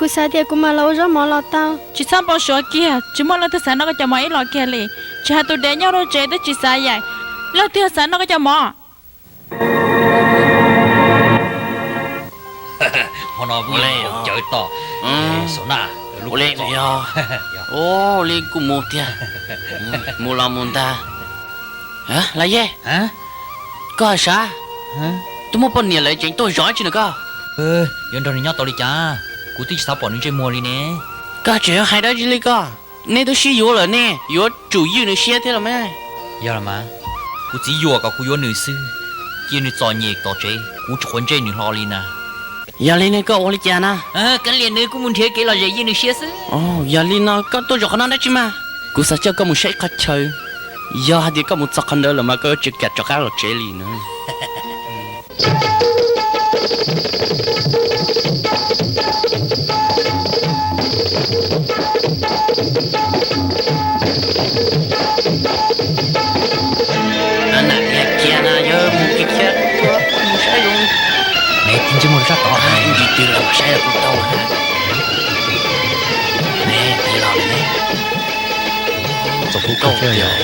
Kuv xav tias kuv mam los ua zaub mov los tau. Tsis txhob npau suav kiag, tsis muaj leej twg xav noj koj cov mov ib los kiag li. Tsis hais tus dev nyob rau tsev twb tsis xav yaim, leej twg xav noj koj cov mov? Hmo no cawv tom, xav na, ua li yog, ua li kuj mus tiag, mus los mus ntag. Lawv yej, koj hais sav, twb muaj poj niam lawv tseem tuaj zov tsi na koj? Yuav nrog nws nyob tau li cas? Kuv twb tsis xav pom nws ntsej muag li ne. Koj tseem yuav hais dab tsi li koj? Nej twb sib yuav lawm ne, yuav tsum ywj nws siab thiab los mas. Yog los mas, kuv txiv yuam kom kuv yuav nws xwb, cia nws txom nyem tom tsev, kuv tsis quav ntsej nws hlo li na. Yog li ne koj ua li cas na? Kav liam nws, kuv mus nrhiav kev lom zem ywj nws siab xwb. Yog li no koj tuaj zaum qhov no dab tsi mas? Kuv xav coj koj mus saib ib qho chaw, yog hais tias koj mus txog qhov ntawd lawm mas koj yuav tsis kam rov qab los tsev li na. Nam cia na yog mus kiag kiag tuaj mus saib zoo. Neb tib ntsej muag sab tod, ntsis twg los saib los kuj tau. Neb tig los ne. Txaus kuv koj thiab yog.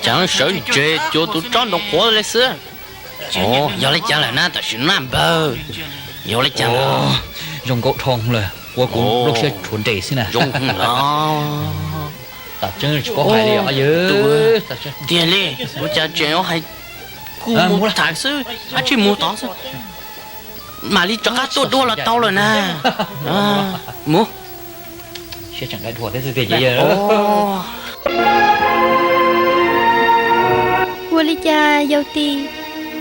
Cas sawv ntseg cuag tus tsob ntoo qhuav li xwb. Yog li cas lawm na tam sim na npawg? Yog li cas? Zoo nkauj dhau lawm, ua kuv nplooj siab tshuav nres xwb na. Zoo los. Tam tseeb tsis paub hais li os. Tiag li, ua cas tseem hais kuj mus tham xwb, ab tsis mus tod xwb. Mam li rov qab tuaj dua los tau lawm na. Mus. Ua li cas Yau Tis,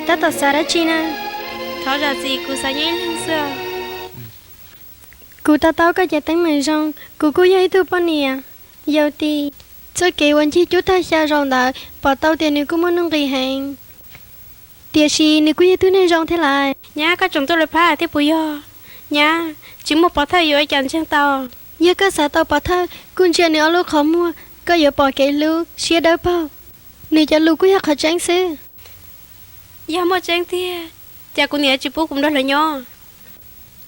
tab tom xav dab tsi na? Thov zam txim, kuv xav nyob ib leeg xwb. Kuv to taub koj cov teeb meem zoo, kuv kuj yog ib tug poj niam. Yau Tis, txoj kev uas ncig cub tag xya zaus ntawd pom tau tias nws kuj muaj nuj nqis heev, tiam sis nws kuj yog tug neeg zoo thiab lawm. Nyab, koj tseem tuaj lawv phab thiab puas yog? Nyab, tsis muaj pov thawj yuav ua cas ntseeg tau. Yog koj xav tau pov thawj, kuj ntsia nws ob lub qhov muag, koj yuav pom kev hlub siab dawb paug. Nws cov lus kuj yog qhov tseeb xwb. Yog muaj tseeb tiag, cas kuv niam tsis pub kuv nrog lawv nyob?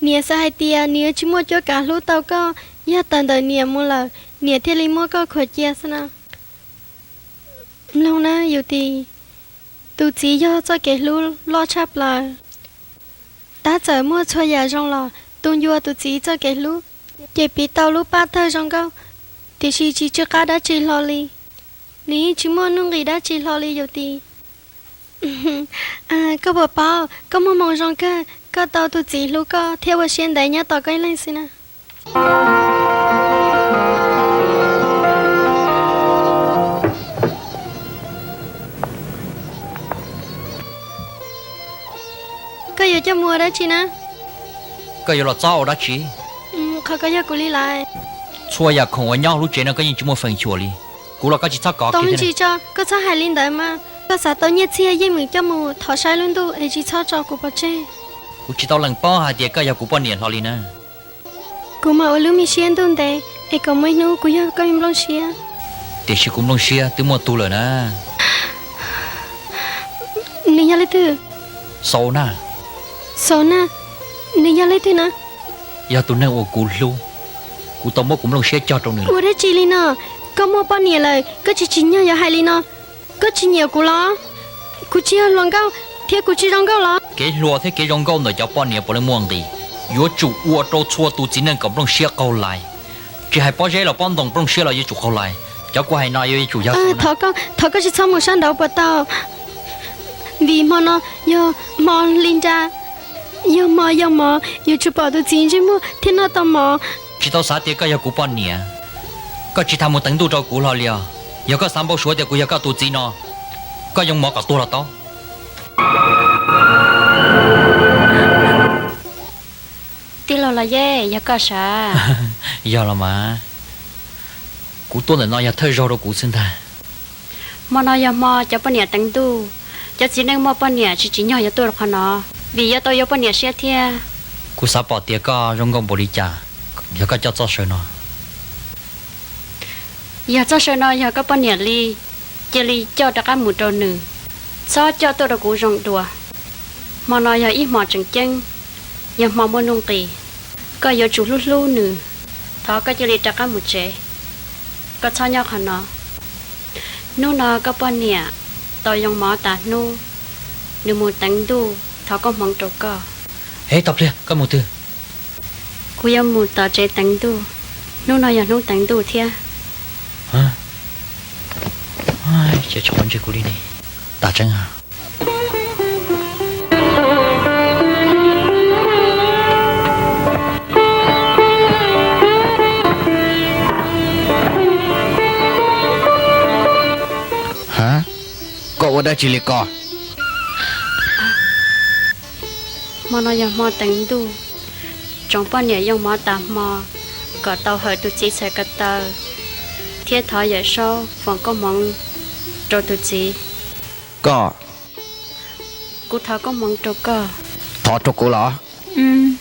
Niam xav hais tias nws yuav tsis muaj cuab kav hlub tau koj, yog tawm ntawm niam mus lawm, niam thiaj li muab koj khuam cia xwb na. Mloog na Yau Tis, tus txiv yog txoj kev hlub loj tshaj plaws. Tab txawm muaj txhua yam zoo los tu ncua tus txiv txoj kev hlub, ces piv tau lub paj tawg zoo nkauj, tiam sis tsis tsw qab dab tsi hlo li. Nws yeej tsis muaj nuj nqis dab tsi hlo li Yau Tis. Koj puas paub, koj muaj hmoo zoo kawg, koj tau tus txiv hlub koj thiab ua siab ntev nyob tos koj ib leeg xwb na. Koj yuav coj mus ua dab tsi na? Koj yuav los txob ua dab tsi? Qhov ko yog kuv li lawm. Txhua yam khoom uas nyob hauv lub tsev no koj yeej tsis muaj feem xyuam li. Kuv los koj tsis txhob kov kiag thiab. Tsis tso, koj txhob hais li ntawd mas. Koj xav tau nyiaj txiag yeej meem coj mus thov saib lub ntuj es tsis txhob tso kuv pov tseg. Kuv tsis tau lees paub hais tias koj yog kuv poj niam hlo li na. Kuv mam ua lub me siab ntuj ntev es kom muaj ib hnub kuv yog koj me nplooj siab. Tiam sis kuv nplooj siab twb muaj tus lawm na. Nws yog leej twg? Xaus na. Xaus na? Nws yog leej twg na? Yog tus neeg uas kuv hlub. Kuv tau muab kuv nplooj siab cog rau nws. Ua dab tsi li no? Koj muaj poj niam lawm, koj tsis tsim nyog yuav hais li no. Koj tsis nyiam kuv los? Kuv tsis yog hluas nkauj, thiab kuv tsis zoo nkauj los? Kev hluas thiab kev zoo nkauj ntawm cov poj niam puav leej muaj nqis. Yuav tsum ua rau txhua tus txiv neej kom nplooj siab qaug lais. Tsis hais pob zeb los pob ntoos nplooj siab los yuav tsum qaug lais. Cov kuv hais no yuav tsum yog. Thov koj, thov koj tsis txhob mus sab nraud puas tau? Vim hmo no yog hmo hli nra, yog hmo yog mov yuav tsum pom tus txiv ntsej muag thiab noj tau mov. Tsis tau xav tias koj yog kuv poj niam, koj tsis tas mus teev ntuj rau kuv hlo li os. Yog koj xav npau suav tias kuv yog koj tus txiv no, koj yoo mov kom tuag los tau. Tij laug Los Yej, yog koj sav? Yog los mas. Kuv tuaj ntawm no yog thawj zaug rau kuv xwb ntag. Hmo no yog hmo cov poj niam teev ntuj. Cov txiv neej muaj poj niam tsis tsim nyog yuav tuaj rau qhov no, vim yuav tau yuav poj niam siab thiab. Kuv xav pom tias koj zoo nkauj npaum li cas, yog koj coj txoj saw no. Yog txoj saw no yog koj poj niam li, cia li coj rov qab mus rau nws, txhob coj tuaj rau kuv zoo dua. Hmo no yog ib hmo tseem ceeb, yog hmo muaj nuj nqis, koj yuav tsum hlub hlub nws. Thov koj cia li rov qab mus tsev, koj txhob nyob qhov no. Hnub no koj poj niam tau yoo mov tas hnub, nws mus teev ntuj thov koob hmoov rau koj. Eb, tau pliag, koj mus twg? Kuv yuav mus tom tsev teev ntuj, hnub no yog hnub teev ntuj thiab. Ces tsis quav ntsej kuv li ne. Tas tseeb. Ha, koj ua dab tsi li ko? Hmo no yog hmo teev ntuj, tsoom poj niam yoo mov tas hmo kom tau hawm tus txiv txhais ko taw thiab thov Yawm Saub foom koob hmoov rau tus txiv. Koj, kuv thov koob hmoov rau koj. Thov rau kuv los?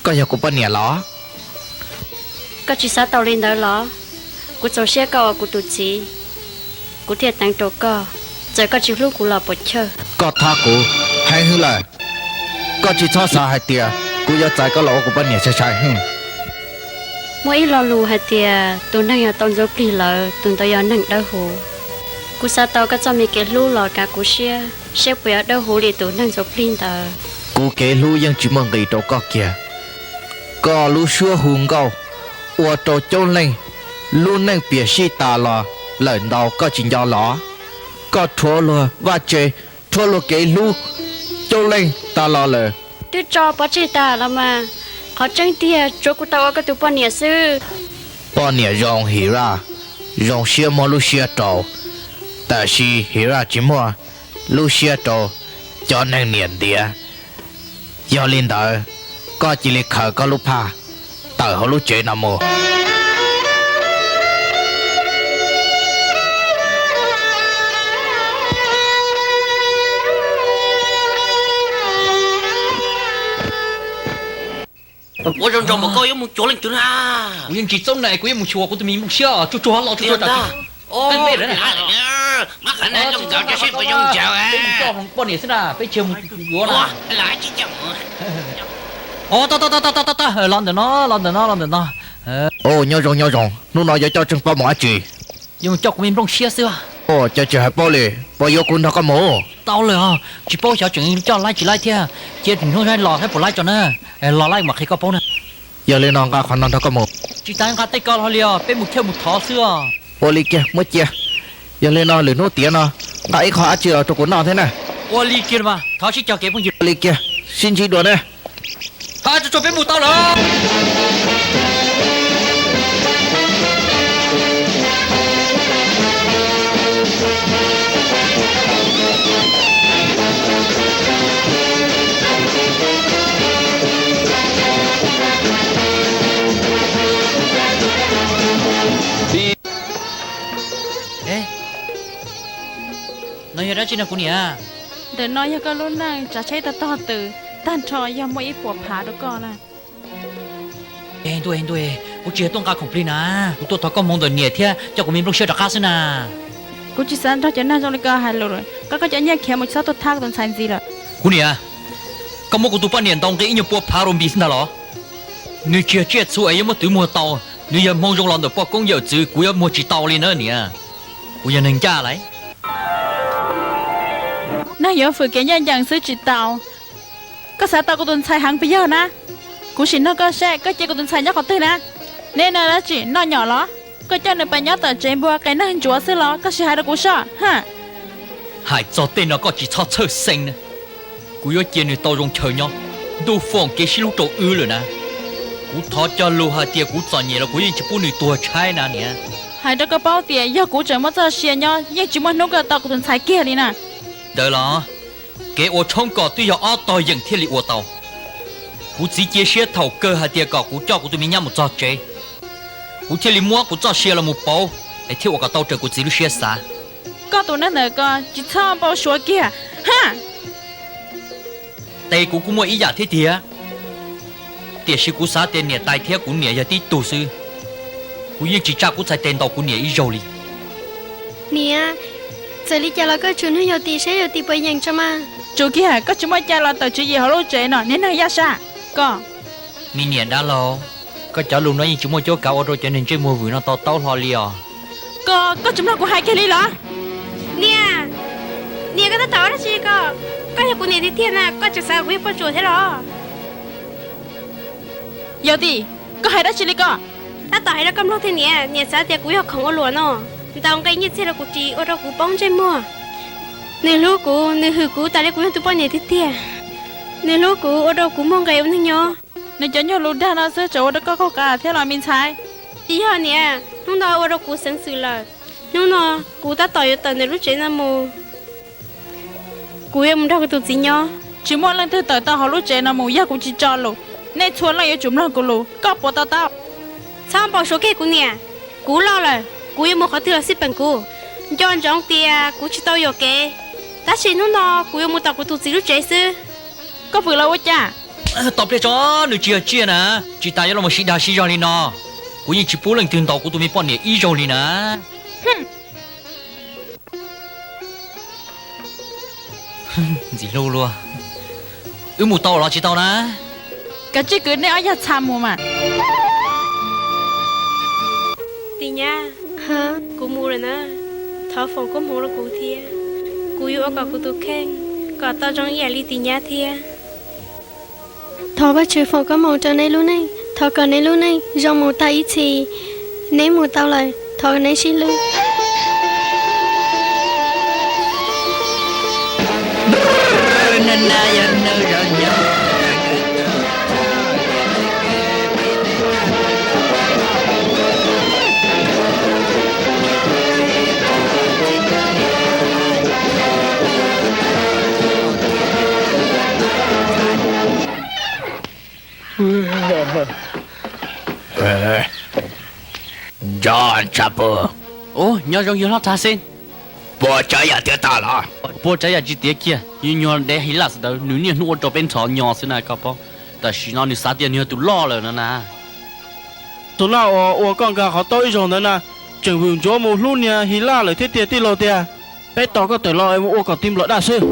Koj yog kuv poj niam los? Koj tsis xav tau li ntawd los? Kuv txaus siab koj ua kuv tus txiv, kuv thiaj teev rau koj, txawm koj tsis hlub kuv los puas chawj. Koj thab kuv heev hwv lawm. Koj tsis txhob xav hais tias kuv yuav txais koj los ua kuv poj niam sai sai hwj. Muaj ib lo lus hais tias tus neeg yog tau ntxuav plig lawm, tus ntawd yog neeg dawb huv. Kuv xav tau koj txoj me kev hlub los kav kuv siab, seb puas yuav dawb huv li tus neeg ntxuav plig ntawd. Kuv kev hlub yeej tsis muaj nqis rau koj kiag. Koj lub suab hu nkauj ua rau coob leej lub neej piam sij tas los lawm ntau, koj tsis nco los? Koj rhuav luag vaj tse, rhuav luag kev hlub coob leej tas los lawm. Twb tso pov tseg tas los mas, qhov tseeb tiag tsuav kuv tau ua koj tus poj niam xwb. Poj niam zoo Hira, zoo siab muab lub siab rau, tab sis Hira tsis muaj lub siab rau cov neeg niam ntiav. Yog li ntawd, koj cia li khaws koj lub phaj tawm hauv lub tsev no mus. Ua zoo nraug npaum koj yuav mus cuag leej twg na? Kuv yeej tsis txob na, kuv yuav mus xyuas kuv tus me nplooj siab tsuag tsuag los tsuag tsuag. Peb mus coj poj niam xwb na, peb tsis mus yuav na. Los ntawm no, los ntawm no, los ntawm no. Nyob zoo, nyob zoo, hnub no yuav coj Tseej Paub mus dab tsi? Yuav mus coj kuv me nplooj siab xwb. Cas tsis hais paub li, puas yuav kuv nrog koj mus? Tau lawm os, tsis paub xyov tseem coj laib tsis laib thiab. Cia hnub no los saib puas laib tso na. Los laib mam qhia koj paub na. Yog li no nqa qhov no nrog koj mus. Tsis tas nqa tej ko los li os, peb mus chaw mus thov xwb os. Ua li kiag, muab cia. Yog li no lwm hnub tiav no nqa ib qho dab tsi los rau kuv noj thiab na. Ua li kiag mas, thov sib cog kev phooj ywg. Ua li kiag, sib ntsib dua na. Tsuag tsuag, peb mus tau lawm. No yog dab tsi no kuv niam? Ntawm no yog koj lub neej tsav tsheb tag tog tws, tag nrho yog muaj ib puas phav rau koj na. Ntuj, ntuj, kuv tsis yog tuaj nqa khoom plig na, kuv tuaj thov koob hmoov ntawm niam thiab coj kuv me nplooj siab rov qab xwb na. Kuv tsis xav nrog cov neeg zoo li ko hais lus, koj koj cov nyiaj khiav mus, tsis txhob tuaj thab kuv tus ntxhais ntxiv lawm. Kuv niam, koj muab kuv tus poj niam ntaus nqi ib nyuag pua phav rau npis xwb ntag los? Nws tsis yog tsiaj txhu es yuav muab twv muag tau, nws yog hmoo zoo los ntawm poj koob yawm txwv, kuv yuav muag tsis tau li na niam. Kuv yog neeg ncaj lawm. Neeg yuav fwm kev ncaj ncees xwb tsis tau. Koj xav tau kuv tus ntxhais heev puas yog na? Kuv sim nug koj seb koj cia kuv tus ntxhais nyob qhov twg na? Nej no dab tsi, noj nyom los? Koj coj nws pais nyob tom tsev npua qe neeg ntsuav xwb los? Koj sim hais rau kuv soj ha. Hais txog tej no koj tsis txhob txhawj xeeb na. Kuv yuav cia nws tau zoo chaw nyob. Ntuj foom kev sib hlub rau wb lawm na. Kuv thov cog lus hais tias kuv txom nyem los kuv yeej tsis pub nws tuag tshaib na niam. Hais rau koj paub tias yog kuv tseem muaj txoj sia nyob yeej tsis muaj hnub koj tau kuv tus ntxhais kiag li na. Ntawd los, kev ua tshoob kos twb yog ob tog yeem thiaj li ua tau. Kuv txiv cia siab thaum kawg hais tias kom kuv coj kuv tus me nyab mus txog tsev, kuv thiaj li muab kuv txoj sia los mus pauv es thiaj ua kom tau raws kuv txiv lub siab xav. Koj tus neeg ntawm ko tsis txhob npau suav kiag ha. Tes kuv kuj muaj ib yam thiab tiag. Tiam sis kuv xav tias niam tais thiab kuv niam yog tib tug xwb. Kuv yeej tsis tsa kuv txhais tes ntaus kuv niam ib zaug li. Niam, txawm li cas los koj tsum nug yawm txiv saib yawm txiv puas yeem tso mas. Tsum kiag, koj tsis muaj cai los tawm tswv yim hauv lub tsev no, niag neeg yaj sab. Koj, me niam dab laug, koj cov lus no yeej tsis muaj cuab kav ua rau cov neeg ntsej muag vwm no to taub hlo li os. Koj, koj tsis mloog kuv hais kiag li los? Niam, niam, koj tab tom ua dab tsi ko? Koj yog kuv niam tiag tiag na, koj tseem xav kom kuv yog poj ntsuam thiab los? Yawm txiv, koj hais dab tsi li ko? Tab tom hais rau koj mloog tiag niam, niam xav tias kuv yog khoom ua luam no, ntaus nqi nyiaj txiag rau kuv ris ua rau kuv poob ntsej muag. Nws hlub kuv, nws hwm kuv tas li kuv yog tus poj niam tiag tiag. Nws hlub kuv ua rau kuv muaj nqis ua neeg nyob. Nws cov nyuag lus dag no xwb tseem ua rau koj qaug qa thiab los me ntxhais? Tsis yog niam, hnub no ua rau kuv xeev xwm lawm. Hnub no kuv tab tom yuav tawm ntawm lub tsev no mus. Kuv yuav mus nrog kuv tus txiv nyob. Tsis muaj leej twg tawm tau hauv lub tsev no mus yog kuv tsis tso lus. Nej txhua leej yuav tsum mloog kuv lus, koj puas to taub? Txhob npau suav kiag kuv niam, kuv loj lawm, kuv yuav mus qhov twg los xij peem kuv. Nco ntsoov tias kuv tsis tau yuam kev, tab sis hnub no kuv yuav mus tom kuv tus txiv lub tsev xwb. Koj vwm los ua cas? Tos pliag tso, nws tsis yog tsiaj na, tsis tas yuav los sib dag sib zog li no. Kuv yeej tsis pub leej twg ntaus kuv tus me poj niam ib zaug li na. Ntxim hlub luaj. Wb mus tau los tsis tau na? Kav tsij kwv, nej ob yog txha mus mas. Tis Nyab, kuv mus lawm na. Thov foom koob hmoov rau kuv thiab. Kuv yuav ua kom kuv tus kheej kom tau zoo ib yam li Tis Nyab thiab. Thov Vajtswv foom koob hmoov rau neb lub neej, thov kom neb lub neej zoo mus tag ib txhis. Neb mus tau lawm, thov neb sib hlub. Ntsha Pug. Ub, nyob zoo yawg hlob Thaj Xeeb. Puas tsav yam tiav tag los? Puas tsav yam tsis tiav kiag, yus nyuag dev Hilaj ntawd nws niaj hnub ua rau peb nrho nyo xwb na koj paub. Tam sim no nws xav tias nws yog tus loj lawm no na. Tus laj uas ua koj nkag qhov taub ib zaug ntawd na, tseem vwm ntsuav mus hlub niag Hilaj lawm thiab tiag tij laug tiag. Peb tos koj tawm los ua kom tij nplawm daj xwb.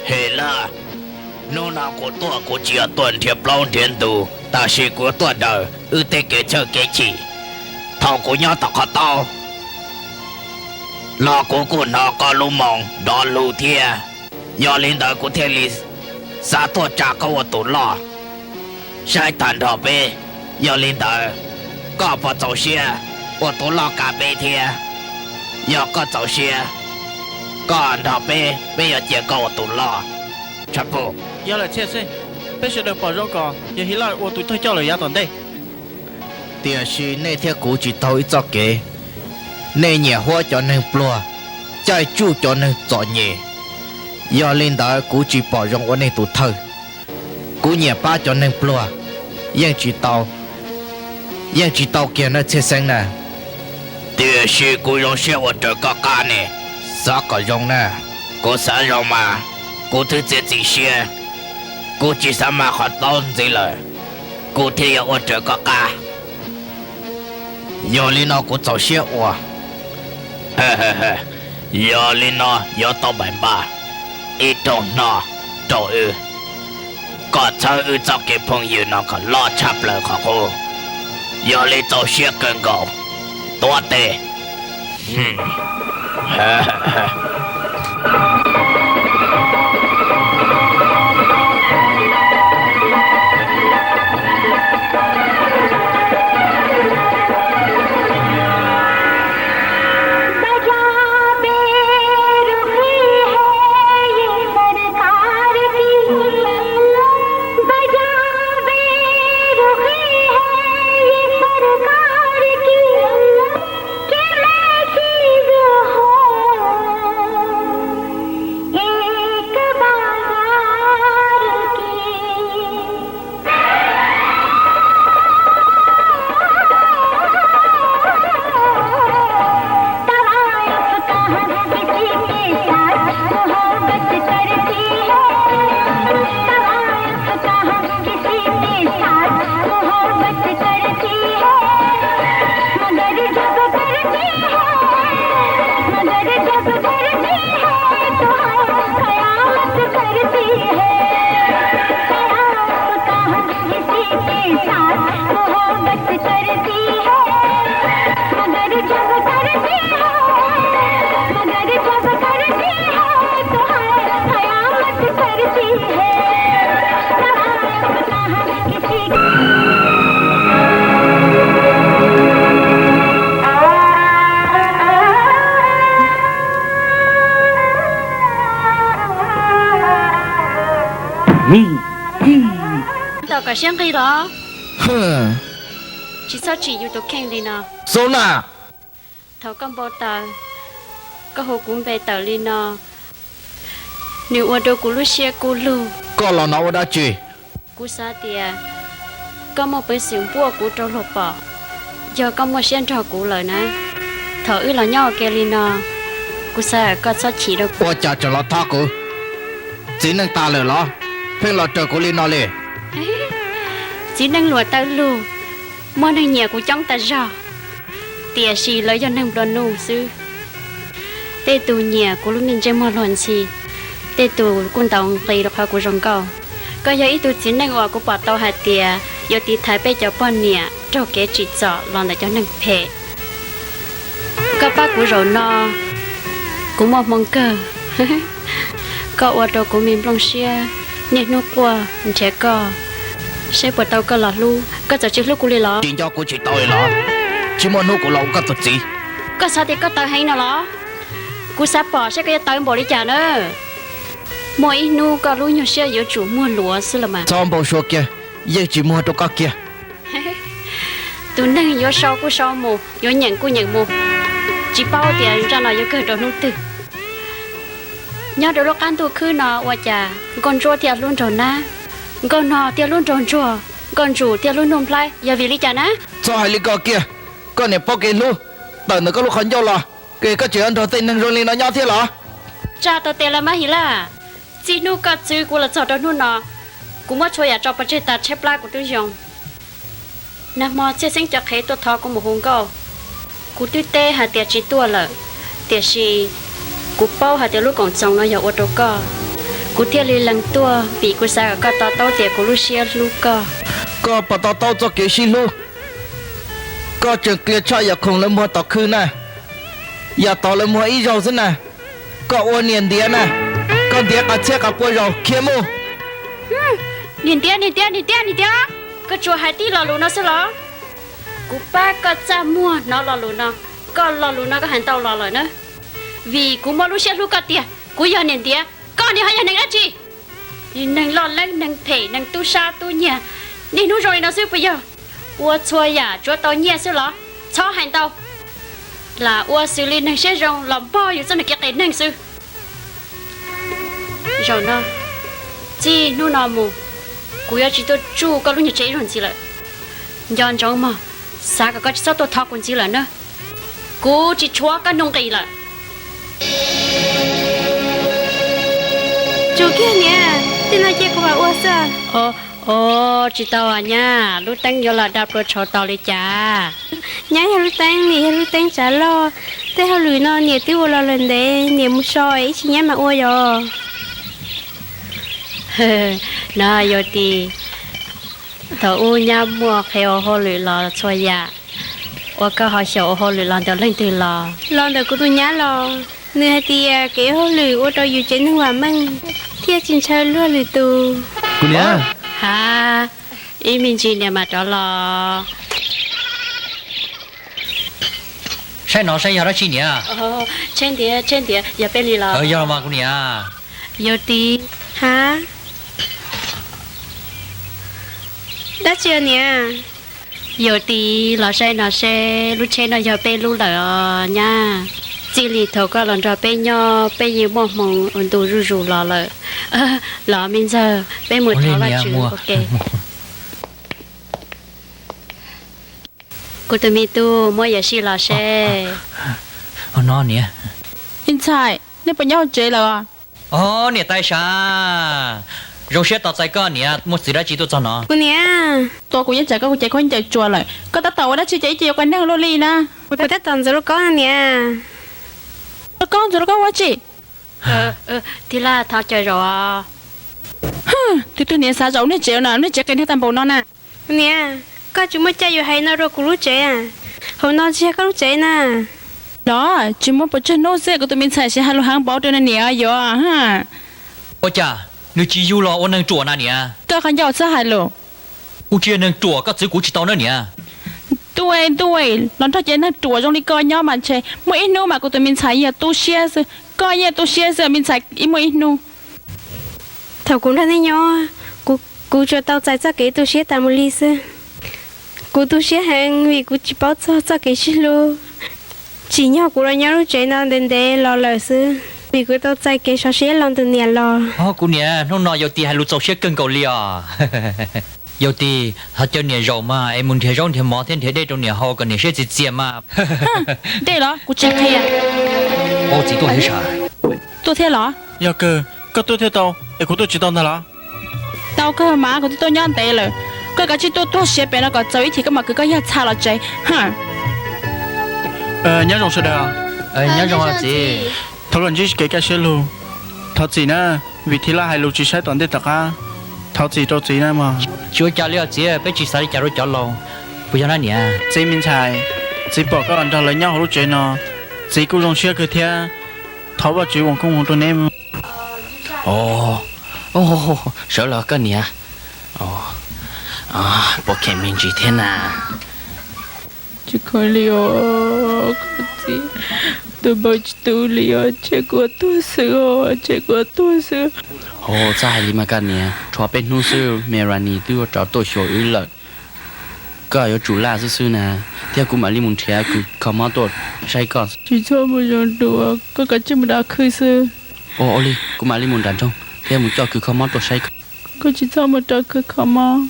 Hilaj, hnub no kuv tuaj kuv tsis yog tuaj nrhiav plaub nrhiav ntug, tab sis kuv tuaj daws wb tej kev txhawj kev chim. Thaum kuv nyob tom qhov taub los kuv kuj hnov koj lub moo nrov lug thiab. Yog li ntawd kuv thiaj li xav tuaj tsa koj ua tus loj, saib tag nrho peb. Yog li ntawd, koj puas txaus siab ua tus loj kav peb thiab? Yog koj txaus siab, koj nrog peb, peb yuav cia koj ua tus loj. Tshav Pug. Yog lawm Txhiaj Xeeb, peb sawv daws pom zoo kom yawg Hilaj ua tus thawj coj lawm yav tom ntej. Tiam sis nej thiab kuv tsis taug ib txoj kev. Nej nyiam huab cov neeg pluag, caij tsuj cov neeg txom nyem. Yog li ntawd kuv tsis pom zoo ua nej tus thawj. Kuv nyiam pab cov neeg pluag, yeej tsis tau, yeej tsis tau kiag na Txhiaj Xeeb na. Tiam sis kuv zoo siab ua raws koj qab ne. Xav kom zoo na. Kuv xav zoo mas, kuv twb txiav txim siab. Kuv tsis xav mas qhov taub ntxiv lawm, kuv thiaj yuav ua raws koj qab. Yog li no kuv txaus siab ua. Yog li no yuav tau npaim npaj ib rooj hno rau wb, kom txhawb wb txoj kev phooj ywg no kom loj tshaj plaws qhov qub. Yog li txaus siab kawg nkaus. Tuav tes. Ntawm kom siab nqig los, tsis txhob tsim yus tus kheej li no. Xub na, thaum koj npau taws, koj hu kuv npe tawm li no, nws ua rau kuv lub siab kub lug. Koj los no ua dab tsi? Kuv xav tias koj muaj peev xwm npuaj kuv rau luag pom. Yog koj muaj siab nrog kuv lawm na, thaum wb los nyob ua ke li no, kuv xav koj txhob chim rau. Ua cas tseem los thov kuv? Txiv neej tas lawm los pheej los raws kuv li no li? Txiv neej luam taw lug, muaj neeg nyiam kuv coob tas zog, tiam sis lawv yog neeg nplua nuj xwb. Tej tus nyiam kuv lub me ntsej muag luag ntxhi, tej tus kuj ntaus nqi rau qhov kuv zoo nkauj. Koj yog ib tug txiv neej uas kuv pom tau hais tias yuav tiv thaiv peb cov poj niam raug kev tsim txom los ntawm cov neeg phem. Koj pab kuv zaum no, kuv muaj hmoo kawg. Koj ua rau kuv me nplooj siab, niaj hnub quaj nrhiav koj, saib puas tau koj los hlub. Koj txawm tsis hlub kuv li los? Tsis nco kuv tsis tau li los? Tsis muaj hnub kuv los ua koj tus txiv. Koj xav tias koj tawv heev no los? Kuv xav pom saib koj yuav tawv npaum li cas na. Muaj ib hnub koj lub nyuag siab yuav tsum muag luav xwb los mas. Txhob npau suav kiag, yeej tsis muag rau koj kiag. Tus neeg yuav sau kuj sau mus, yuav nyeem kuj nyeem mus, tsis paub tias zaj no yuav kawg rau hnub twg. Nyob rau lub qab ntuj khwb no ua cas nkauj ntsuab thiaj hlub nraug nab, nkauj nog thiaj hlub nraug ntsuag, nkauj ntsum thiaj hlub nraug nplhaib, yog vim li cas na? Txhob hais li ko kiag, koj niam paub kev hlub tawm ntawm koj lub qhov ncauj los, es koj tseem yuav nrog tej neeg zoo li no nyob thiab los? Tsa tau tes lawm mas His Laj, txij hnub koj txwv kuv los txog rau hnub no, kuv muab txhua yam tso pov tseg tas tshaib plab kuv twb zoo. Nag hmo txhiaj xeeb cov qhev tuaj thov kuv mus hu nkauj, kuv twb teb hais tias tsis tuaj lawm, tiam sis kuv paub hais tias lub koom txoos no yog ua rau koj, kuv thiaj li lees tuaj vim kuv xav kom koj to taub tias kuv lub siab hlub koj. Koj puas to taub txoj kev sib hlub? Koj tseem qhia tshaj yam khoom lawv muag tom khw na, yam tod lawv muag ib zaug xwb na. Koj ua niam ntiav na, koj ntiav qas txhiab qas pua zaus khiav mus. Niam ntiav, niam ntiav, niam ntiav, niam ntiav, koj tsuas hais tib lo lus no xwb los? Kuv pab koj txaj muag hnov lo lus no, koj lo lus no koj hais ntau los lawm na. Vim kuv muaj lub siab hlub koj tiag, kuv yog niam ntiav, koj niag ho yog neeg dab tsi? Neeg loj leeb, neeg phem, neeg tub sab tub nyiag, niaj hnub zoo li no xwb puas yog? Ua txhua yam tsuav tau nyiaj xwb los? Txhob hais ntau, lam ua xws li neeg siab zoo los npog yus txoj niag kev qias neeg xwb. Zaum no, txij hnub no mus, kuv yuav tsis tuaj tsuj koj lub nyuag tsev ib zaug ntxiv lawm. Nco ntsoov mog, xav kom koj tsis txhob tuaj thov kuv ntxiv lawm na. Kuv tsis tshuav koj nuj nqis lawm. Tsum kiag niam, tej no cia kuv mam ua xwb. Os, tsis tau nyab, lub teeb yuav los da plua tshauv tau li cas? Nyab yog lub teeb, niam yog lub teeb tsav loj. Tej hauj lwm no niam twb ua los lawm ntev, niam mus so es ib tsam nyab mam ua yom. No yog tim thaum ub nyab muaj qhia ua hauj lwm los txhua yam, ua koj ho xyaum ua hauj lwm los ntawm leej twg los? Los ntawm kuv tus nyab los, nws hais tias kev hauj lwm ua rau yus tsev neeg vam meej thiaj tsis ntshaw luag lwm tus. Kuv niam. Ha, ib me ntsis niam mam rov los. Saib no saib yog dab tsi niam? Tsheb ntiav, tsheb ntiav, yog peb li los? Yog los mas kuv niam. Yawm txiv. Ha, dab tsi niam? Yawm txiv, los saib no seb lub tsheb no yog peb lub lawm os nyab. Txij li thaum koj los nrog peb nyob peb yeej muaj hmoo ua ntu zuj zus los lawm. Los me ntxawg, peb mus thov Vajtswv ua ke. Kuv tus me tub, muab yawm sij los seb. No niam. Me ntxhais, nej puas nyob hauv tsev lawm? Os niam tais sav, zoo siab tos txais koj niam, muaj txwv dab tsi tuaj txog no? Kuv niam, tua kuv yeej tsam koj kuv ces khaub ncaws tsuas lawm, koj tab tom ua dab tsi ces ib ce yuav ua neeg luaj li na. Kuv tab tom ntxuav lub koob niam. Lub koob ntxuav lub koob ua tsi? Tig laj thov caw zaum. Tus tug niam xav zaum nej tsev na, nej tsev qis neeg tag npaum no na. Niam, koj tsis muaj caij yuav hais no rau kuv lub tsev, hauv no tsis yog koj lub tsev na. Los tsis muaj pes tsawg hnub xwb kuv tus me ntxhais siv hais lus heev npaum rau niam yuav. Ua cas nws tsis yug los ua neeg ruam na niam? Koj qhov ncauj txhob hais lus. Kuv tsis yog neeg ruam, koj txwv kuv tsis tau na niam. Ntuj ntuj, los nrog cov neeg ruam zoo li koj nyob mas ntshe muaj ib hnub mas kuv tus me ntxhais yeej tu siab xwb, koj yeej tu siab xwb me ntxhais, ib muaj ib hnub. Thaum kuv nrog nej nyob, kuv, kuv tsuas tau txais txoj kev tu siab tas mus li xwb. Kuv tu siab heev vim kuv tsis paub txog txoj kev sib hlub. Tsim nyog kuv los nyob lub tsev no ntev ntev los lawm xwb, vim kuv tau txais kev sov siab los ntawm niam los. Kuv niam, hnub no yau Tis hais lus txaus siab kawg nkaus li os. Yau Tis, thov caw niam zaum mas es mus nrhiav zaub nrhiav mov thiab nrhiav dej rau niam haus kom niam siab txias txias mas. Dej los kuv tsis qhia. Txiv tuaj thiab los? Yog kawg, koj tuaj thiaj tau es kuv tuaj tsis tau ntag los? Tau kawg mas kuv twb tuaj nyob ntev lawm. Koj kav tsij tuaj tuag siav pem no kom txaus ib chim koj mam kwv koj yawg txha los tsev. Nyob zoo sawv daws. Nyob zoo txiv. Thov koj ntsib kev kaj siab lug. Thov txim na, vim Thib Laj hais lus tsis saib tom ntej tom qab. Thov txim rau txiv na mog. Tsis ua cas li os txiv, peb tsis xav li cas rau cov laus. Puas yog na niam? Txiv Me Ntxhais, txiv pom koj nrog lawv nyob hauv lub tsev no, txiv kuj zoo siab kawg thiab. Thov Vajtswv foom koob hmoov rau neb. Sawv los koj niam. Puas kheev me ntsis thiab na? Tsis kheev li os, koj txiv, tus npawg tsis tu li os, tseg kuv tuag xwb os, tseg kuv tuag xwb. Txhob hais li mas koj niam, tshuav peb hnub xwb me Rani twb ua rov tuaj xyuas wb lawm. Koj yuav tsum laj xwb xwb na, thiab kuv mam li mus nrhiav kws kho mob tuaj saib koj. Tsis txhob mus zoo dua, koj kav tsij mus nram khw xwb. Ua li, kuv mam li mus nram nroog thiab mus coj kws kho mob tuaj saib koj. Koj tsis txhob mus rau kws kho mob,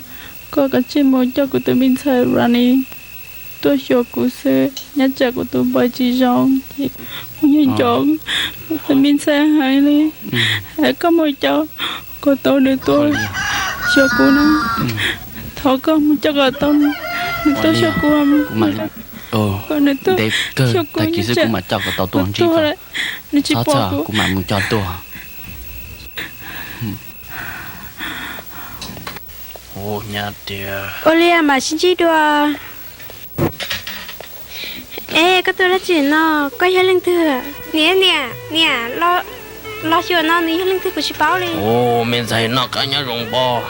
koj kav tsij mus coj kuv tus me ntxhais Rani tuaj xyuas kuv xwb, nyob tsam kuv tus npawg tsis zoo ces kuv yeej nco kuv tus me ntxhais heev li. Es koj mus coj kom tau nws tuaj xyuas kuv na. Thov koj mus coj kom tau nws tuaj xyuas kuv, kom nws tuaj xyuas kuv, nws tsis pom kuv, kuv mam mus coj tuaj. Ua li mam sib ntsib dua. Es koj tuaj dab tsi no? Koj yog leej twg? Niam, niam, niam, los xyuas no nws yog leej twg kuv tsis paub li. Me ntxhais noj qab nyob zoo pob.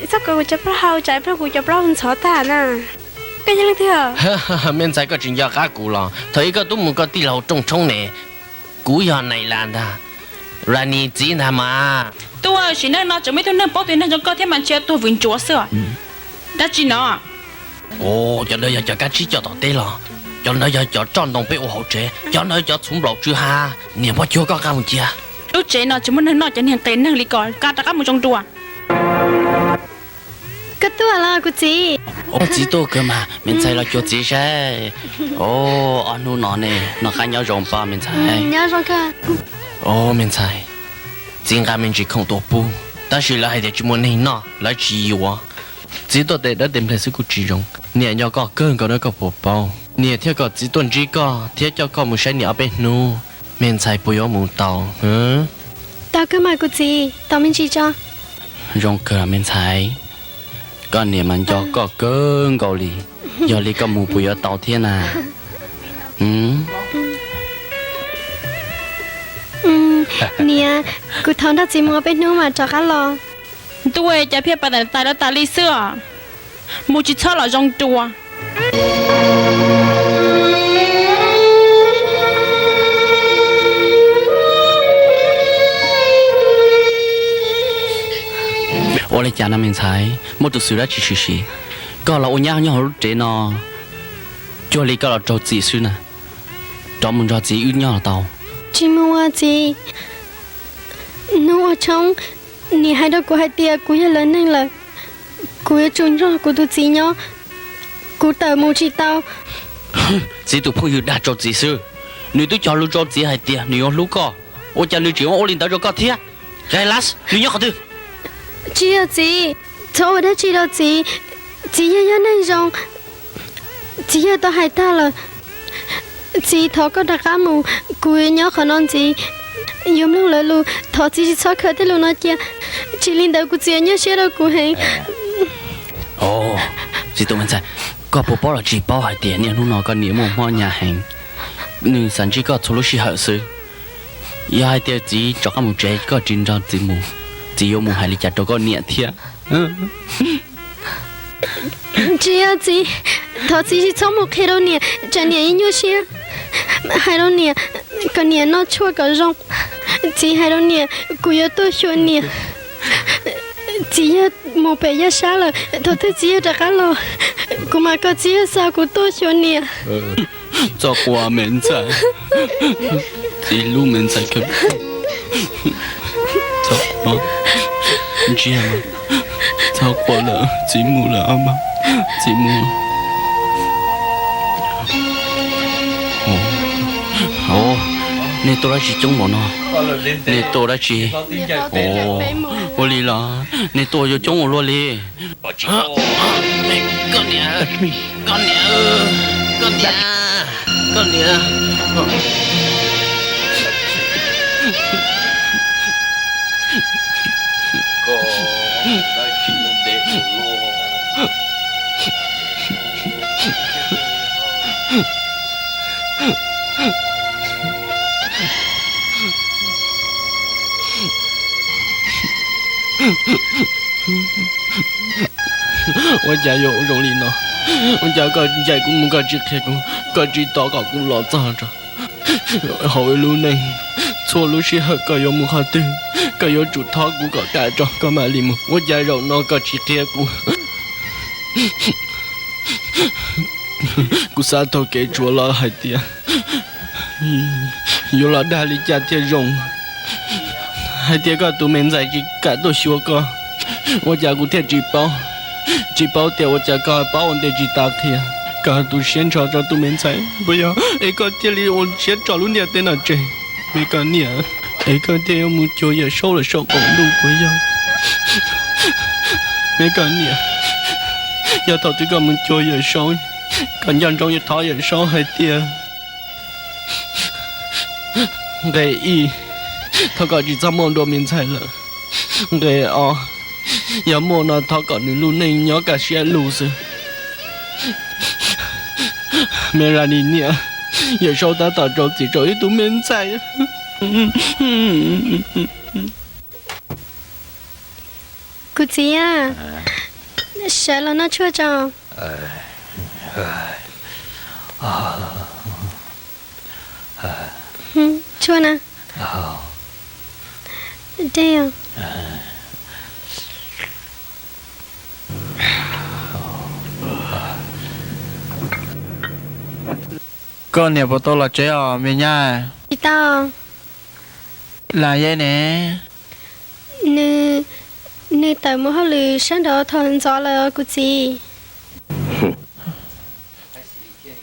Txhob kov kuv cov plaub hau, tsam ib pliag kuv cov plaub hau ntxhov tag na. Koj yog leej twg? Me ntxhais koj tsis nco qab kuv los? Thaum ub koj tub mus koj tij laug rooj tshoob ne, kuv yog Nais Las ntag, Rani txiv ntag mas. Tuaj sim neej no tseem muaj ib tug neeg paub tus neeg zoo koj thiab mas ntshe tuag vwm ntsuav xwb. Dab tsi no? Cov ntawd yog cov kab tsib coj tom teb los? Cov ntawd yog cov roj ntoo peb ua hauv tsev, cov ntawd cov txhuv nplaum tsw ha. Niam pog cuag koj nqa mus cia. Lub tsev no tsis muaj neeg noj cov niag qias neeg li ko, nqa rov qab mus zoo dua. Koj tuaj los kuv txiv? Txiv tuaj kawg mas, me ntxhais los cuag txiv saib. Ob hnub no ne, noj qab nyob zoo pob me ntxhais? Me ntxhais, txiv nqa me ntsis khoom tuaj pub, tab sis lawv hais tias tsis muaj neeg noj, lawv tsis yuav. Txiv tuaj tes dawb tes nplej xwb kuj tsis zoo. Niam nco koj kawg nkaus na, koj puas paub? Niam thiaj kom txiv tuaj ntsib koj thiab coj koj mus saib niam ob peb hnub, me ntxhais puas yuav mus tau? Tau kawg mas kuv txiv, tos me ntsis tso. Zoo kawg me ntxhais, koj niam mas nco koj kawg nkaus li, yog li koj mus puas yuav tau thiab na? Niam, kuv thov nrog txiv mus ob peb hnub mas rov qab los. Ntuj, cas phiaj pas tais dab tas li xwb os. Mus tsis txhob los zoo dua. Ua li cas no me ntxhais, muaj tus xwm dab tsi tshwm sim? Koj los ua nyab nyob hauv lub tsev no, cuag li koj los raug txim xwb na. Rov mus nrog txiv wb nyob los tau. Tsis mus ua txiv. Hnub ua tshoob, niam hais rau kuv hais tias kuv yog lawv neeg lawm, kuv yuav tsum nrog kuv tus txiv nyob, kuv tawm mus tsis tau. Txiv tus phooj ywg dag rau txiv xwb, nws twb cog lus rau txiv hais tias nws yuav hlub koj, ua cas nws tseem ua li ntawd rau koj thiab? Kailas, nws nyob qhov twg? Tsis yog txiv, txhob ua dab tsi rau txiv. Txiv yog yog neeg zoo, txiv yog tau hais tag lawm. Txiv thov koj rov qab mus, kuv yuav nyob qhov no ntxiv, yuav mloog lawv lus. Thov txiv tsis txhob khaws tej lus no cia, tsis li ntawd kuv txiv yuav nyuaj siab rau kuv heev. Txiv tus me ntxhais, koj puas paub los tsis paub hais tias niaj hnub no koj niam muaj mob hnyav heev, nws xav ntsib koj txhua lub sij hawm xwb. Yog hais tias txiv rov qab mus tsev koj tsis nrog txiv mus, txiv yuav mus hais li cas rau koj niam thiab? Tsis yog txiv, thov txiv tsis txhob mus qhia rau niam, tsam niam yeej nyuaj siab. Hais rau niam kom niam noj tshuaj kom zoo. Txiv hais rau niam kuv yuav tuaj xyuas niam. Txiv yawg mus pem yawg sab lawm, thaum twg txiv yawg rov qab los, kuv mam kom txiv yawg xa kuv tuaj xyuas niam. Txhob quaj me ntxhais, txiv hlub me ntxhais kawg. Txhob quaj, ntsia, txhob quaj lawm, txiv mus lawm os mas, txiv mus. Nej tuaj dab tsi coob npaum no? Nej tuaj dab tsi? Ua li los nej tuaj yuav coob ua luaj li? Koj niam, koj niam, koj niam, koj niam. Ua cas yuav zoo li no? Ua cas koj ncaim kuv mus koj tsis qhia kuv, koj tsis tos kom kuv los txog rau hauv wb lub neej? Txhua lub sij hawm koj yuav mus qhov twg, koj yuav tsum thov kuv kom kam rau koj mam li mus. Ua cas zaum no koj tsis qhia kuv? Kuv xav taug kev tshuam los hais tias yuav los dag li cas thiaj zoo, hais tias koj tus me ntxhais tsis kam tuaj xyuas koj. Ua cas kuv thiaj tsis paub, tsis paub tias ua cas koj paub ua ntej tsis tas qhia, koj tu siab nrho rau tus me ntxhais puas yog? Es koj thiaj li ua siab tso lub ntiaj teb no tseg, me koj niam. Es koj thiaj yuav mus cuag Yawm Saub lawm saum qaum ntuj puas yog, me koj niam? Yog thaum twg koj mus cuag Yawm Saub, koj nco ntsoov yuav thov Yawm Saub hais tias, nqe ib, thov kom tsis txhob muaj dua me ntxhais lawm. Nqe ob, yog muaj no thov kom nws lub neej nyob kaj siab lug xwb. Me Ras Nis niam, Yawm Saub tab tom rau txim rau ib tug me ntxhais. Kuv txiv, sawv los noj tshuaj tso. Tshuaj na. Dej. Koj niam puas tau los tsev os me nyab? Tsis tau. Lam Yeb ne? Nws, nws tawm mus hauj lwm sab nraud thaum ntxov lawm kuv txiv.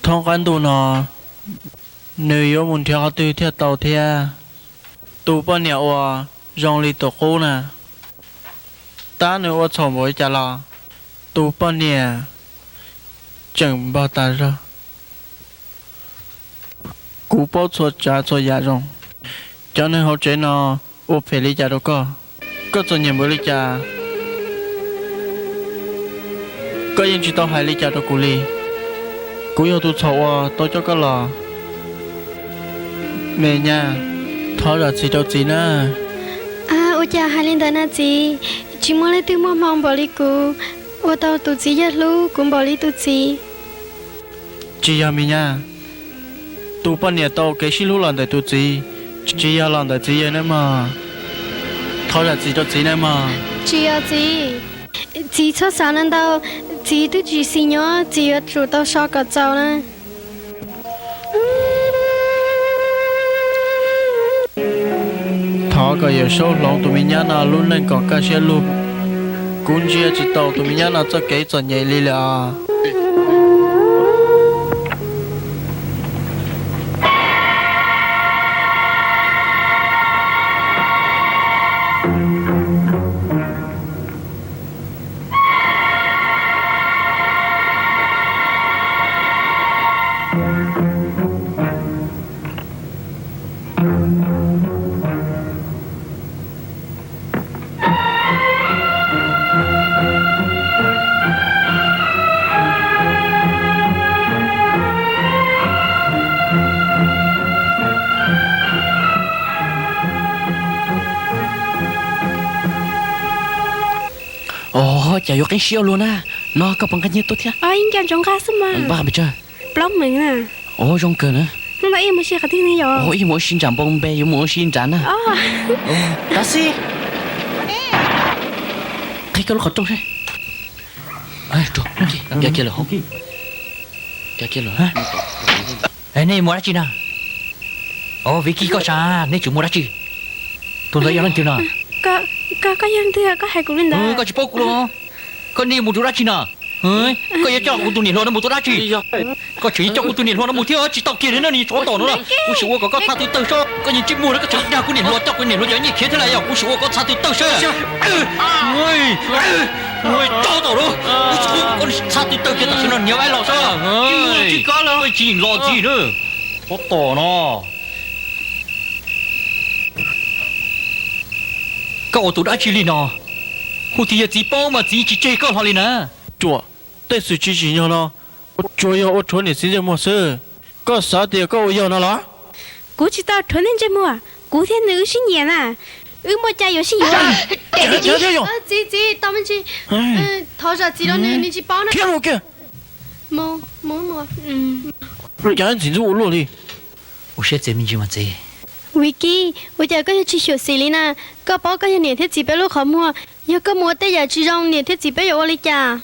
Thoob qab ntuj no nws yuav mus nrhiav qhov twg thiaj tau thiab? Tus poj niam uas zoo li tus qub na, tab nws ua txhaum npaum li cas los tus poj niam tseem npog tas zog. Kuv paub txhua tsav txhua yam zoo. Cov neeg hauv tsev no ua phem li cas rau koj? Koj txom nyem npaum li cas koj yeej tsis tau hais li cas rau kuv li. Kuv yog tus txhaum uas tau coj koj los. Me nyab, thov zam txim rau txiv na. Ua cas hais li ntawd na txiv? Tsis muaj leej twg muaj hmoo npaum li kuv, ua tau tus txiv yawg hlub kuv npaum li tus txiv. Tsis yog me nyab, tus poj niam tau kev sib hlub los ntawm tus txiv, tsis yog los ntawm txiv yawg nawb mog. Thov zam txim rau txiv nawb mog. Tsis yog txiv, txiv txhob xav ntau, txiv twb tsis xis nyob, txiv yuav tsum tau so kom txaus na. Thov kom Yawm Saub hloov tus me nyab no lub neej kom kaj siab lug. Kuv ntsia tsis tau tus me nyab no txoj kev txom nyem li lawm os. Ov, cas yuav qeeb siab ua luaj na. No koj puas nqa nyiaj tuaj thiab? Ib nco ntsoov nqa xwb mas. Npaj pes tsawg? Plaub meem na. Ov, zoo kawg na. Hnub no ib mus si qhov twg ne yom? Ov, ib mus ua si nram npoo npe, yuav mus ua si nrad na. Tab sis, Qhib koj lub qhov rooj seb. Nej mus dab tsi na? Os, Vicky koj sab, nej tseem mus dab tsi? Tus ntawd yog leej twg no? Koj yog leej twg koj hais kuv li ntawd? Koj tsis paub kuv los? Koj nej mus rau dab tsi no? Koj yuav coj kuv tus niam hluas no mus rau dab tsi? Koj tseem yuav coj kuv tus niam hluas no mus thiab, tsis tau kiag li na, niag tsov tom no na. Kuv sim ua kom koj txha tw tawg saib, koj niag ntsej muag na, koj tseem dag kuv niam hluas coj kuv niam hluas cov nyiaj khiav thiab lawm, yog kuv sim ua kom koj txha tw tawg saib. Tsov tom no, kuv sim ua kom koj txha tw tawg kiag tam sim no niam vaj los saib. Tsis los ntxiv na. Tsov tom no. Koj ua tus dab tsi li no? Hu tias yog txiv paub mas txiv tsis tseg koj hlo li na. Ruam, tej xwm tsis tsim nyog no, tsuas yog ua rhuav niam txiv ntsej muag xwb. Koj xav tias koj ua yog no los? Kuv tsis tau rhuav nej ntsej muag, kuv thiab nws wb sib nyiam na, wb muaj cai yuav sib yuav. Txiv, txiv, tau me ntsis, thov zam txim rau nws, nws tsis paub na. Khiav mus kiag. Cas ntxim ntxub ua luaj li. Ua siab txiv me ntsis mas txiv. Vicky, ua cas koj yuav tsis xyuam xim li na? Koj paub koj yog niam thiab txiv peb lub qhov muag, yog koj mus ua tej yam tsis zoo niam thiab txiv peb yuav ua li cas?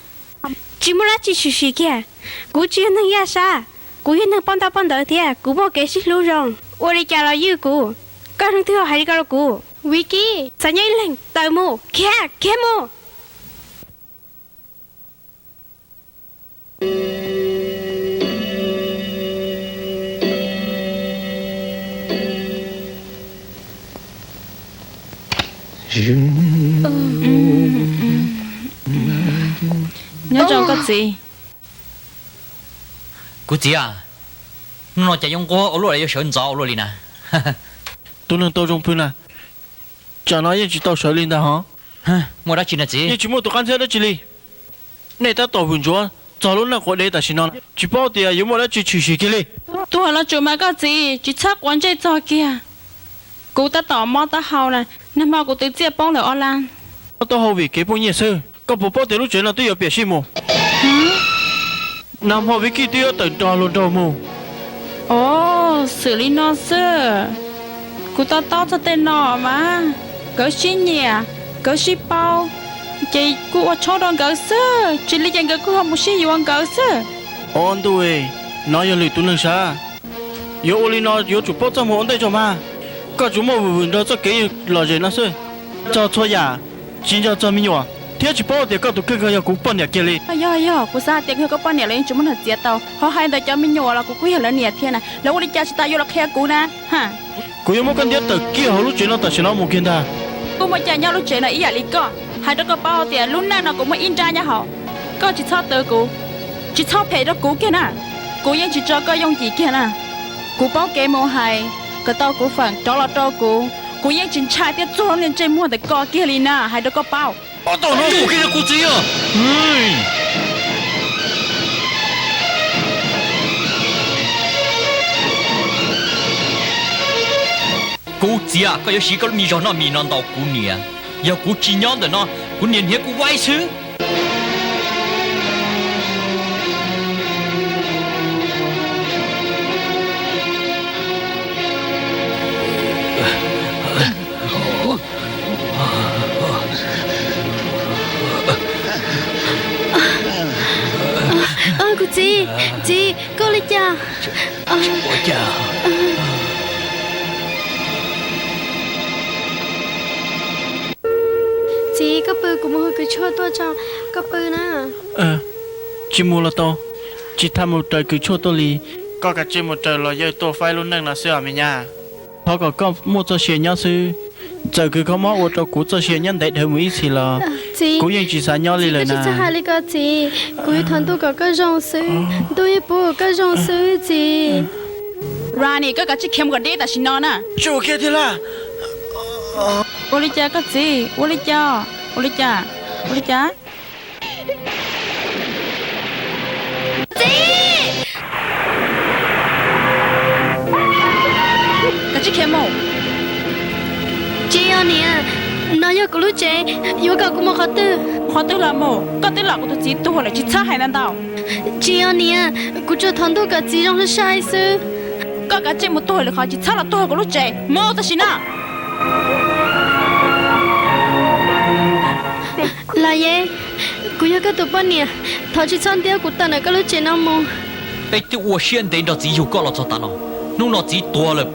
Tsis muaj dab tsi tshwm sim kiag, kuv tsis yog neeg yaj sab, kuv yog neeg poj ntaj poj ntawd thiab kuv muaj kev sib hlub zoo. Ua li cas los ywj kuv, koj leej twg hais li ko rau kuv? Vicky, txav nyob ib leeg tawm mus, khiav, khiav mus. Nyob zoo koj txiv. Kuv txiv a, hnub no cas yuav nquag ua luaj, yuav sawv ntxov ua luaj li na. Tus neeg tau zoo pw na, tsam no yeej tsis tau sawv li ntag hov. Muaj dab tsi na txiv? Yeej tsis muaj tus qab ntxhiab dab tsi li. Nej tab tom vwm ntsuav txog lub neej quav dev tam sim no, tsis paub tias yuav muaj dab tsi tshwm sim kiag li. Tuag los tsum mas koj txiv, tsis txhob quav ntsej txog kiag. Kuv tab tom mob taub hau na, nag hmo kuv twv txiaj poob lawm ob lab. Mob taub hau vim kev poob nyiaj xwb, koj puas paub tias lub tsev no twb yuav piam sij mus? Nag hmo Vicky twb yuav tawm nrog luag nraug mus. Os, xwm li no xwb. Kuv to taub txog tej no mas, nkawd sib nyiam, nkawd sib paub, ces kuj ua tshoob rau nkawd xwb, tsis li ces nkawd kuj ho mus sib yuav nkawd xwb. Os ntuj, nov yog lwm tus neeg sav. Yuav ua li no yuav tsum paub txoj hmoo ua ntej tso mas. Koj tsuas muaj vwm vwm nrog txoj kev lom zem no xwb, txog txhua yam tsis nco txog me nyuam, thiab tsis paub tias koj tus kheej kawg yog kuv poj niam kiag li. Yog, yog, kuv xav hais tias yog koj poj niam los yeej tsis muaj neeg txiav tau, ho hais ntawm cov me nyuam los kuv kuj yog lawv niam thiab na, lawv ua li cas tsis tas yuav los qhia kuv na. Kuv yuav muab koj ntiab tawm kiag hauv lub tsev no tam sim no mus kiag ntag. Kuj muaj cai nyob lub tsev no ib yam li koj, hais rau koj paub tias lub neej no kuv muaj ib nrab nyob hauv. Koj tsis txhob twv kuv, tsis txhob phem rau kuv kiag na, kuv yeej tsis tso koj yooj yim kiag na. Kuv paub kev mus hais kom tau kuv feem rov los rau kuv, kuv yeej tsis ntshai thiab txuag lub niag ntsej muag ntawm koj kiag li na, hais rau koj paub. Ob tau no tus kiag kuv txiv. Kuv txiv, koj yuav siv koj lub me zog noj mis no ntaus kuv niam. Yog kuv tsis nyob ntawm no, kuv niam hniav kuv vaib xwb. Kuv txiv, txiv, koj li cas? Txiv, koj pw, kuv mus hu kws tshuaj tuaj tso, koj pw na. Tsis mus los tau, tsis tas mus raws kws tshuaj tuaj li. Koj kav tsij mus raws los yawg tuaj faib lub neej no xwb os me nyab. Thov kom koj muaj txoj sia nyob xwb. Txawm kws kho mob ua rau kuv txoj sia nyob ntev dhawv mus ib txhis los kuv yeej tsis xav nyob li lawm na. Txiv, koj tsis txhob hais li ko txiv, kuv yuav thov ntuj kom koj zoo xwb, ntuj yeej pub kom koj zoo xwb txiv. Ronnie, koj kav tsij khiav mus kom deb tam sim no na. Tsis ua kiag tiag laj. Ua li cas koj txiv, ua li cas, ua li cas, ua li cas? Txiv! Kav tsij khiav mus. Tsis yog niam, no yog kuv lub tsev, yuav kom kuv mus qhov twg? Qhov twg los mus, koj twb los kuv tus txiv tuag lawm tsis txhob hais ntau ntau. Tsis yog niam, kuv tsuas thov ntuj kom txiv zoo sai sai xwb. Koj kav tsij mus tuag lwm qhov tsis txhob los tuag kuv lub tsev, mus tam sim no. Lav Yeeb, kuv yog koj tus poj niam, thov tsis txhob ntiab kuv tawm ntawm koj lub tsev no mus. Peb twb ua siab ntev nrog txiv yug koj los txog tav no, hnub no txiv tuag lawm,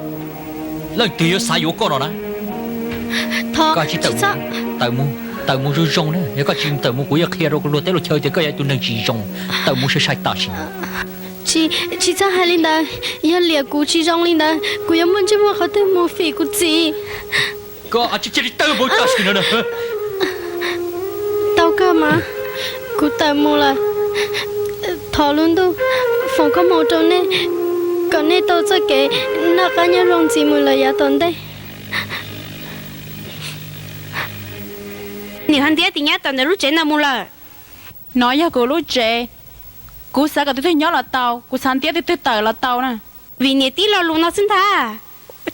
leej twg yuav xav yuav koj no na? Thov tsis txhob. Tawm mus, tawm mus zoo zoo na, yog koj tsis tawm mus kuv yuav qhia rau luag teb luag chaw tias koj yog ib tug neeg tsis zoo, tawm mus sai sai tam sim no. Tsis, tsis txhob hais li ntawd, yog liam kuv tsis zoo li ntawd kuv yuav muaj ntsej muag qhov twg mus fim kuv txiv. Koj cia li tawm mus tam sim no na. Tau kawg mas, kuv tawm mus lawm. Thov lub ntuj foom koob hmoov rau nej, kom nej tau txoj kev noj qab nyob zoo ntxiv mus lawm yav tom ntej. Niam ho ntiab tis nyab tawm ntawm lub tsev no mus lawm. No yog kuv lub tsev, kuv xav kom tus twg nyob los tau, kuv xav ntiab tus twg tawm los tau na. Vim niam tib lo lus no xwb ntag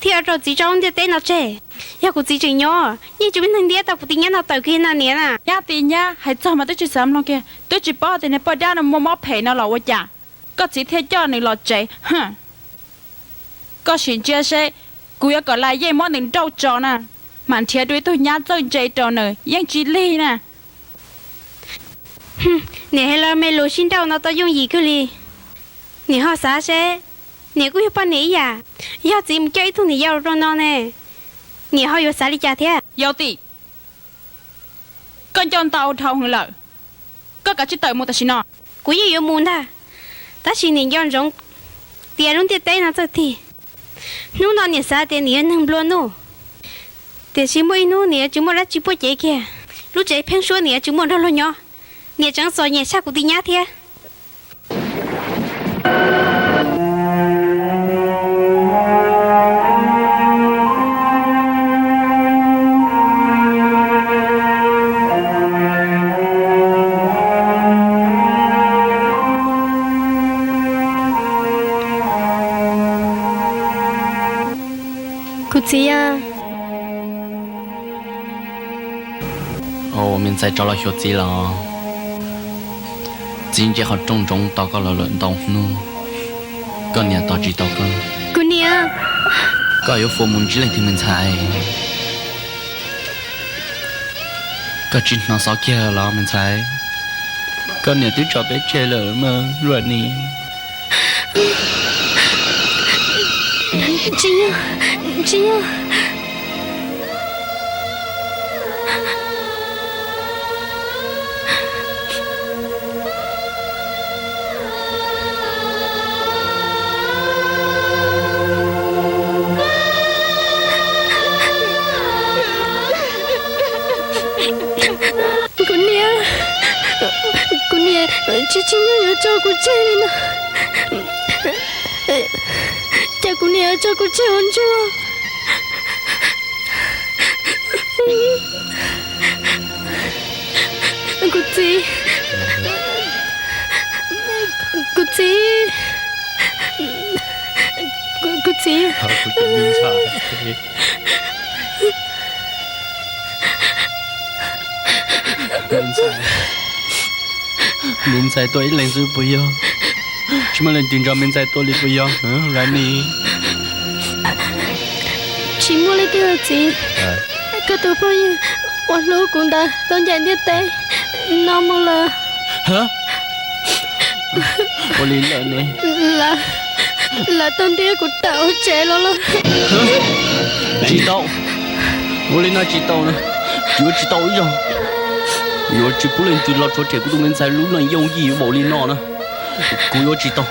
thiaj ua rau txiv tso lub ntiaj teb no tseg. Yog kuv txiv tseem nyob, yeej tsis muaj neeg ntiab tau kuv tus nyab no tawm kiag no niam na. Nyab tis nyab, hais txog mas twb tsis xav mloog kiag, twb tsis paub tias niag poj dab no muaj mob phem no los ua cas, koj txiv thiaj coj nws los tsev. Koj sim ntsia seb, kuv yuav kom Laj Yeej muab nws nrauj tso na, mam nrhiav dua ib tug nyab txawj ntse rau nws yeej tsis lig na. Niam hais los me lus sib nrauj no tau yooj yim kawg li. Niam ho xav seb, niam kuj yog poj niam ib yam, yog txiv mus coj ib tug niam yau rau no ne, niam ho yuav xav li cas thiab? Yau tim, koj nco ntau dhau heev lawm, koj kav tsij tawm mus tam sim no. Kuv yeej yuav mus ntag, tab sis niam nco ntsoov tias lub ntiaj teb no txawj tig. Hnub no niam xav tias niam yog neeg nplua nuj, tiam sis muaj ib hnub niam yuav tsis muaj dab tsi puaj cev kiag, lub tsev pheeb suab niam yuav tsis muaj nrog luag nyob. Niam tseem txom nyem tshaj kuv tus nyab thiab. Kuv txiv a. Ua me ntxhais rov los xyuas txiv los? Txiv nce qhov rooj ntsoov tos koj los lawm ntau hnub, koj niam tos tsis tau koj. Kuv niam. Koj yuav fuav mus ntsib leej twg me ntxhais? Koj tsis hnov xov kiag los me ntxhais? Koj niam twb tso peb tseg lawm mas Luaj Nis. Tsis yog, tsis yog. Kuv niam, kuv niam, tsis tsim nyog yuav tso kuv tseg li no. Cas kuv niam yuav tso kuv tseg ua ntsuag? Kuv txiv, kuv txiv, kuv txiv. Me ntxhais, me ntxhais tuaj ib leeg xwb puas yog? Tsis muaj leej twg nrog me ntxhais tuaj li puas yog Luaj Nis? Tsis muaj leej twg txiv. Koj tus phooj ywg uas hlub kuv ntawd tau ncaim ntiaj teb no mus lawm. Ua li lawm ne. Lawv tau ntiab kuv tawm hauv tsev los lawm. Tsis tau, ua li no tsis tau na, yuav tsis tau ib zaug. Yuav tsis pub leej twg los rhuav them kuv tus me ntxhais lub neej yooj yim vau li no na. Kuv yuav tsis tau.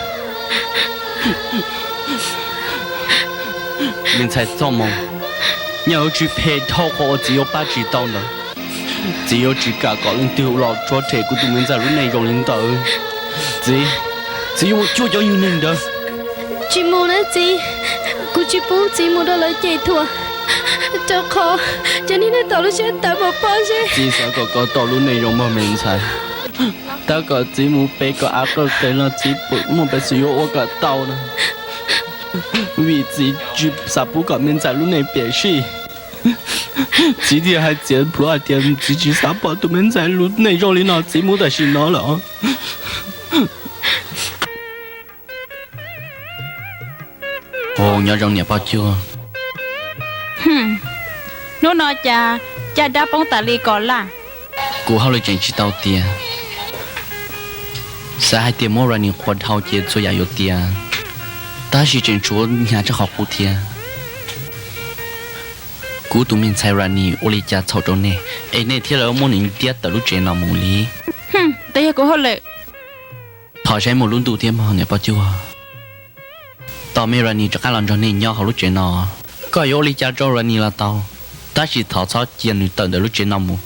Me ntxhais Txoj Moo, nyob yuav tsis phem dhau qhov uas txiv yuav pab tsis tau ntawd. Txiv yuav tsis kam kom leej twg los rhuav them kuv tus me ntxhais lub neej zoo li ntawd. Txiv, txiv yuav mus cuag cov yug neeg ntawd. Tsis mus na txiv, kuv tsis pub txiv mus rau lawv cem thuam, rau qhov cov neeg no tau lub siab tawv pom pob seb. Txiv xav kom koj tau lub neej zoo mog me ntxhais. Tab kom txiv mus pe kom av qawj qees los txiv puas muaj peev xwm yuav ua kom tau na. Vim txiv tsis xav pub kom me ntxhais lub neej piam sij. Txiv thiaj hais txiav plhuav hais tias txiv tsis xav pom tus me ntxhais lub neej zoo li no, txiv mus tam sim no lawm. Ua nyob zoo niam poj cuag. Hnub no cas caj dab poob tas li ko laj? Kuv hauj lwm tseem tsis tau tiav. Xav hais tias muab Rani qhuas dhau ces txhua yam yuav tiav, tab sis tseem tshuav hnyav rau qhov qub thiab. Kuv tus me ntxhais Rani ua li cas txhaum rau nej es nej thiaj li muab nws ntiab tawm lub tsev no mus li? Ntawd yog kuv hauj lwm. Thov saib mus lub ntuj thiab mog niam Paj Cuag. Tos me Rani rov qab los nrog nej nyob hauv lub tsev no. Koj yuav ua li cas rau Rani los tau, tab sis thov txhob cia nws tawm ntawm lub tsev no mus.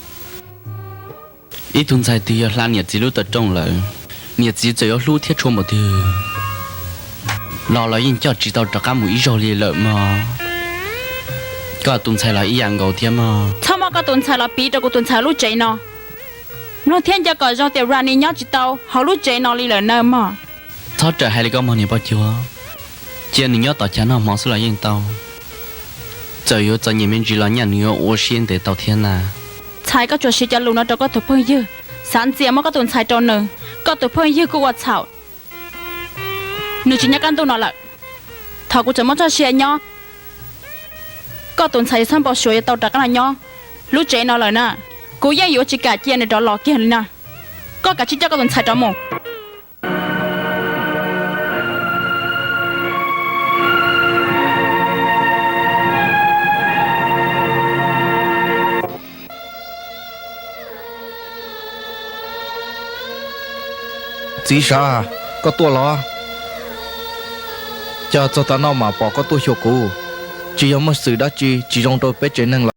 Ib tug ntxhais twg yog hla niam txiv lub taw rooj lawm, niam txiv txawm yuav hlub thiab tshua npaum twg los lawv yeej coj tsis tau rov qab mus ib zaug li lawm mog. Koj tus ntxhais los ib yam nkaus thiab mog. Txhob muab koj tus ntxhais los piv rau kuv tus ntxhais lub tsev no. Mloog thiab nco kom zoo tias Rani nyob tsis tau hauv lub tsev no li lawm na mog. Txhob rawm hais li koj mog niam Paj Cuag. Cia nws nyob tom chav noj hmo xwb los yeej tau. Txawm yuav txom nyem me ntsis los nyaj nws yuav ua siab ntev tau thiab na. Ntxhais, koj tsuas siv cov lus no rau koj tus phooj ywg, xav ntxias muab koj tus ntxhais rau nws. Koj tus phooj ywg kuj ua txhaum, nws tsis nyob kaj ntuj no lawm. Thaum kuv tseem muaj txoj sia nyob, koj tus ntxhais yuav txhob npau suav yuav tau rov qab los nyob lub tsev no lawm na. Kuv yeej yuav tsis kam cia nws rov los kiag li na. Koj kav tsij coj koj tus ntxhais rov mus. Txiv Sav, koj tuaj los? Cas txog tav no mam pom koj tuaj xyuas kuv? Tsis yog muaj xwm dab tsi tsis zoo rau peb tsev neeg los?